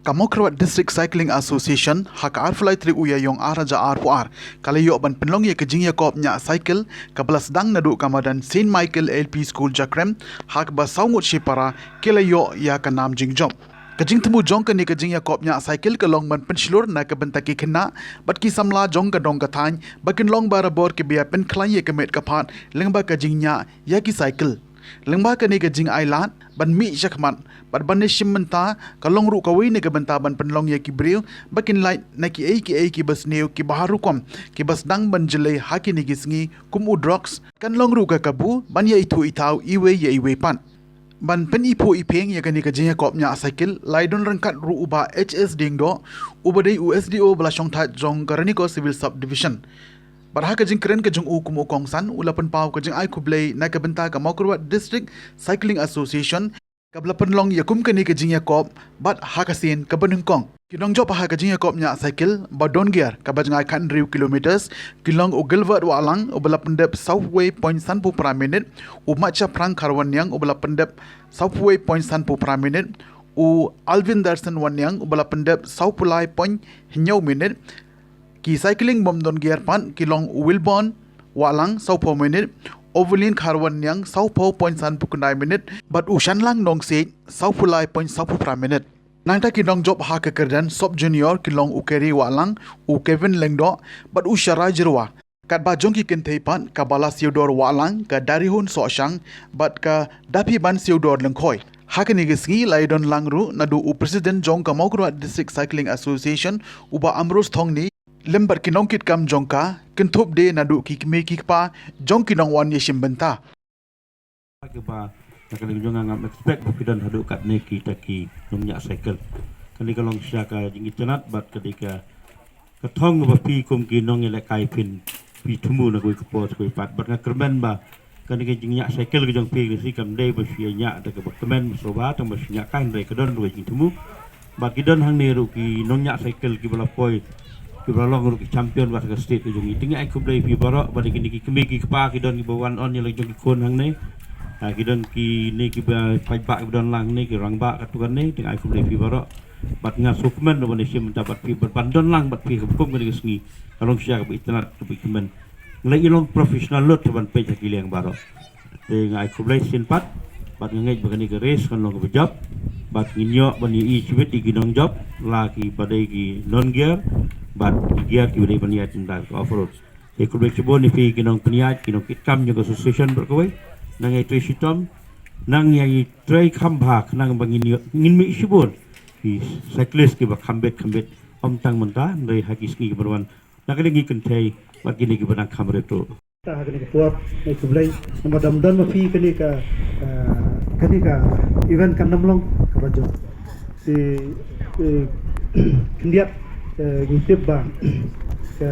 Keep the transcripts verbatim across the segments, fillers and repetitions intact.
Ka Mawkyrwat District Cycling Association ha ka arphew lai tarik u Ïaïong ar hajar arphew ar ka la ïoh ban pynlong ïa ka jingïakop ñiah cycle kaba la sdang naduh ka madan Saint Michael L P School Jakrem, ha kaba saw ngut shipara ki la ïoh ïa ka nam jingjop. Ka jingthmu jong kane ka jingïakop ñiah cycle ka long ban pynshlur na ka bynta ki khynnah bad ki samla jong ka dong ka thaiñ ba kin long barabor kiba ïa pynkhlaiñ ïa ka met ka phad lyngba ka jingñiah ïa ki cycle. Lyngba kane ka jingailad ban mih shakhmat bad ban ïashim bynta ka long ruh kawei na ka bynta ban pynlong ïa ki briew ba kin lait na kiei kiei kiba sniew kiba har rukom kiba sdang ban jlei ha kine ki sngi, kum u drugs, kan long ruh ka kabu ban ïaithuh ithaw iwei ïa iwei pat. Ban pyniphuh iphieng ïa kane ka jingïakop ñiah cycle la ïadon ryngkat ruh u Bah H S Diengdoh, uba dei u S D O ba la shongthait jong ka Ranikor Civil Subdivision. Bad ha ka jingkren ka jong u kum u kongsan, u la pynpaw ka jingai khublei na ka bynta ka Mawkyrwat District Cycling Association kaba la pynlong ïa kum kane ka jingïakop bad ha ka sien kaba nyngkong. Ki nongjop ha ka jingïakop ñiah cycle ba don gear kaba jngai khathynriew kilometers ki long u Gilbert Wahlang uba la pyndep sawphew wei point sanphew phra minit, u Machaphrang Kharwanniang uba la pyndep sawphew wei point sanphew phra minit, u Alvin Darson Wanniang uba la pyndep sawphew lai point hynñiew minit. Ki cycling bym don gear pat ki long u Wilborn Wahlang sawphew minit, Ovelin Kharwanniang sawphew point sanphew khyndai minit bad u Shanlang Nongsiej sawphew lai point sawphew phra minit. Nangta ki nongjop ha ka kyrdan sub junior ki long u Kerry Wahlang, u Kevin Lyngdoh bad u Sharai Jyrwa. Katba jong ki kynthei pat ka Bala Siewdor Wahlang, ka Darihun Sohshang bad ka Daphiban Siewdor Lyngkhoi. Ha kane ka sngi la ïadon lang ruh naduh u President jong ka Mawkyrwat District Cycling Association, u Bah Ambrose Thongni, lem bad ki nongkitkam jong ka, kynthup de naduh ki kmie ki kpa jong ki nongwan ïashim bynta. Kiba na ka liang jong nga ngam expect ba phi don haduh katne kita ki nongñiah cycle. Kane ka long sha ka jingitynnad bad kane ka, ka thong ba phi kum ki nongïalehkai phin, phi thmu na kawei ka por kawei pat. Bad nga kyrmen ba kane ka jingñiah cycle ka jong phi ka si kam dei ba phi ñiah da kaba kmen ba sngewbha tang ba phi ñiah, ka hynrei ka don ruh ka jingthmu. Bad ki don hangne ruh ki nongñiah cycle kiba la poi, kiba la long ruh ki champion bad ka state ka jong ngi. Te ngi ai khublei phi baroh bad kine ki kmie ki kpa ki don kiba wan on ïa la jong ki khun hangne. Ha, ki don kine kiba paidbah kiba don lang hangne, ki rangbah katto katne, te ngi ai khublei phi baroh. Bad nga sngewkmen ruh ban ïashim bynta bad phi bad ban don lang bad phi ha ka kum kane ka sngi. Ka long shisha kaba itynnad kaba ikmen. Nga la i long professional lut ban peit ha ki liang baroh. Te nga ai khublei shisien pat bad nga ngeit ba kane ka race kan long kaba jop bad ngin ïoh ban ïohi shibit ïa ki nongjop, la kiba dei ki non gear bad ki gear kiba dei ban ïaid mynta ka off road. Te khublei shibun ïa phi ki nongpynïaid, ki nongkitkam jong ka association baroh kawei. Nang ïai trei shitom, nang ïai trei kham bha khnang ba ngin ïoh, ngin mih shibun ki cyclist kiba kham bit kham bit, ym tang mynta hynrei ha ki sngi kiban wan. Na kane ngi kynthei bad kine kiba dang kham rit ruh. Ta ha kane ka por, ai khublei namar da ym don ma phi kane ka, ah, kane ka event kan ym long kaba jop. Te, eh, khyndiat, eh, ngi tip ba ka,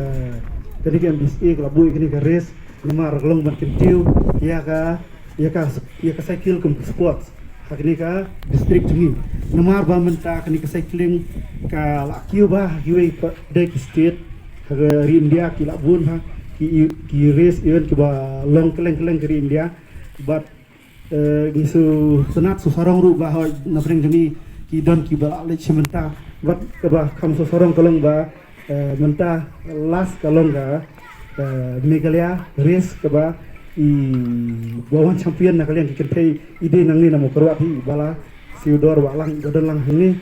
kane ka M D C A ka la buh ïa kane ka race namar ka long ban kyntiew ïa ka, ïa ka, ïa ka cycle kum ka sports ha kane ka district jong ngi. Namar ba mynta kane ka cycling ka la kiew bha ha kiwei pat de ki state ha ka ri India, ki la bun bha ki, ki race event kiba long kylleng kylleng ka ri India. Bad, eh, ngi sngewtynnad sngewsarong ruh ba hooid na pdeng jong ngi ki don kiba la leit shim bynta. Bad kaba kham sngewsarong ka long ba, eh, mynta last ka long ka, eh, Meghalaya race kaba i ba wan champion na ka liang ki kynthei i dei nangne na Mawkyrwat hi, i Bala Siewdor Wahlang, i ba don lang hangne.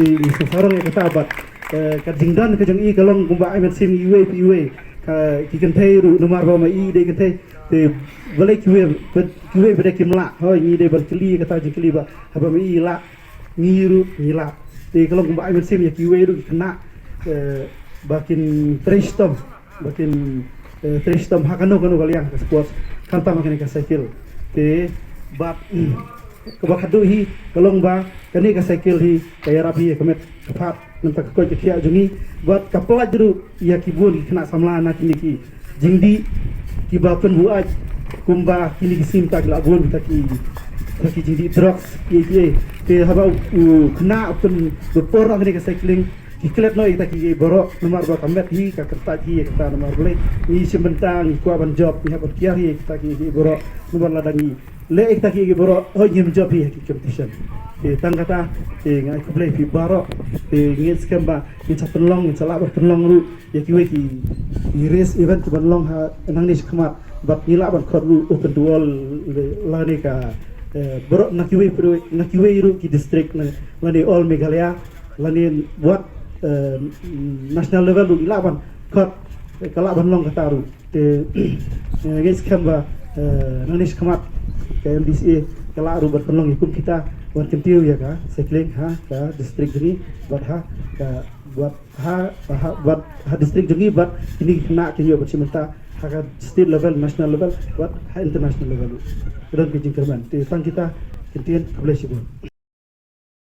I, i sngewsarong ïa kata bad, eh, ka jingdon ka jong i ka long kumba ai mynsiem iwei pa iwei. Ka, ki kynthei ruh namar ba ma i dei kynthei. Te balei kiwei, kiwei ba dei kim lah. Hooid ngi dei ban kylli ïa kata jingkylli ba haba ma i lah, ngi ruh ngi lah. Te ka long kumba ai mynsiem ïa kiwei ruh ki khynnah, eh, ba kin trei shitom, ba kin, eh, trei shitom ha kano kano ka liang ka sports, khamtam ha kane ka cycle. Te bad, mm, kaba khadduh hi ka long ba kane ka cycle hi ka ïarap hi ïa ka met ka phad na ka bynta ka koit ka khiah jong ngi bad ka pynlait ruh ïa ki bun ki khynnah samla na kine ki jingdih kiba pynbuaid kumba kine ki sngi mynta ki la bun mynta ki, mynta ki jingdih drugs, kiei kiei. Te haba u khynnah u pynbapor ha kane ka cycling, Ki klet noh ïa kita kiei kiei baroh namar ba ka met hi ka kyrpad hi ïa kita namar balei ngi shim bynta ngi kwah ban jop ngi hap ban kiar hi ïa kita kiei kiei baroh namar lada ngi leh ïa kita kiei kiei baroh hoi ngim jop hi ha ki competition. Te tang kata te nga ai khublei phi baroh te ngin skhem ba ngin sa pynlong ngin sa lah ban pynlong ruh ïa kiwei ki ki race event ki ban long ha nangne shakhmat bad ngi lah ban khot ruh open to all lane ka baroh na kiwei na kiwei ruh ki district lane all Meghalaya lane wat national level ruh ngi lah ban khot ka lah ban long kata ruh. Te ngi skhem ba nangne shakhmat ka M D C A ka lah ruh ban pynlong ïa kum kita ban kyntiew ïa ka cycling ha ka district jong ngi bad ha ka bad ha bad ha district jong ngi bad kine ki khynnah ki ïoh ban shim bynta ha ka state level, national level bad ha international level. Ka don ka jingkyrmen te tang kita kyntien. Khublei shibun.